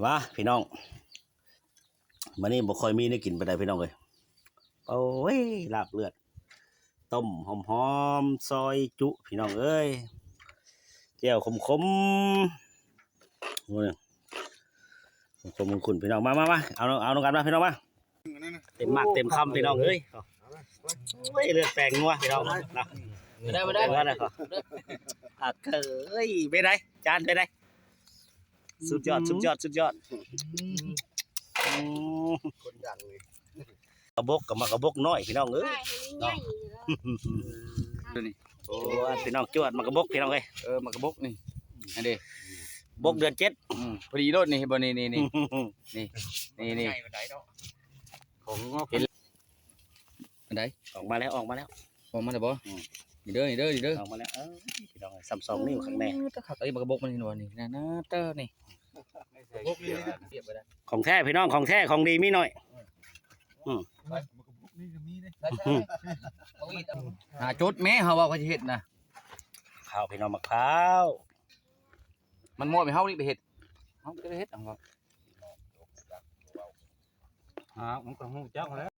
ວ່າພີ່ນ້ອງ ມື້ນີ້ບໍ່ຄ່ອຍມີແນວກິນປານໃດພີ່ນ້ອງເອີຍ. ໂອ້ຍ ລາບເລືອດ ຕົ້ມຫອມໆ ຊອຍຈຸພີ່ນ້ອງເອີຍ ແຈ່ວຂົມໆ ໂອ້ຍ ຂົມໆຂຸ້ນໆ ພີ່ນ້ອງ ມາໆໆ ເອົາ ເອົານຳກັນມາພີ່ນ້ອງມາ. ເຕັມໝາກເຕັມຄຳພີ່ນ້ອງເອີຍ. ໂອ້ຍ ເລືອດແປງນົວພີ່ນ້ອງເນາະ. ມາເດີ ມາເດີ ເປັນໄດ ຈານເປັນໄດ? ສຸດຍອດ ສຸດຍອດ ສຸດຍອດ. ອືມ ຄົນດັງເລີຍ ໝາກກະບົກກັບໝາກກະບົກນ້ອຍພີ່ນ້ອງເອີຍ ເນາະ. ໂອ້ຍ ພີ່ນ້ອງ ຈວດໝາກກະບົກພີ່ນ້ອງເອີຍ. ເອີ ໝາກກະບົກນີ້ ອັນເດ ບົກເດືອນເຈັດ. ອືມ ພໍດີໂລດນີ້ ເຫັນບໍ່ ນີ້ ນີ້ ນີ້ ນີ້ ນີ້ ຂອງງອກ ເຫັນ ອັນໃດ? ອອກມາແລ້ວ ອອກມາແລ້ວ ອອກມາແລ້ວບໍ່? ອືມ ນີ້ເດີ ນີ້ເດີ ນີ້ເດີ ອອກມາແລ້ວ. ເອີ ພີ່ນ້ອງ ສ່ຳສອງນິ້ວຂ້າງໃນ ເອີ ຄັກອີ່ ໝາກກະບົກມັນເຫັນບໍ່ນີ້ ນັ້ນ ນັ້ນເຕີນີ້ ຂອງແທ້ພີ່ນ້ອງ ຂອງແທ້ ຂອງດີມີໜ້ອຍ. ອືມ ໝາກກະບົກນີ້ກໍມີເດ້ ຫາຈົດແມ້ ເຮົາວ່າເຂົາຊິເຮັດນະ. ຂ້າວ ພີ່ນ້ອງ ໝາກພ້າວ ມັນມອບໃຫ້ເຮົານີ້ໄປເຮັດ ເຮົາກໍໄດ້ເຮັດເອົາ. ອ່າ ມັນກໍຮູ້ຈັກແລ້ວ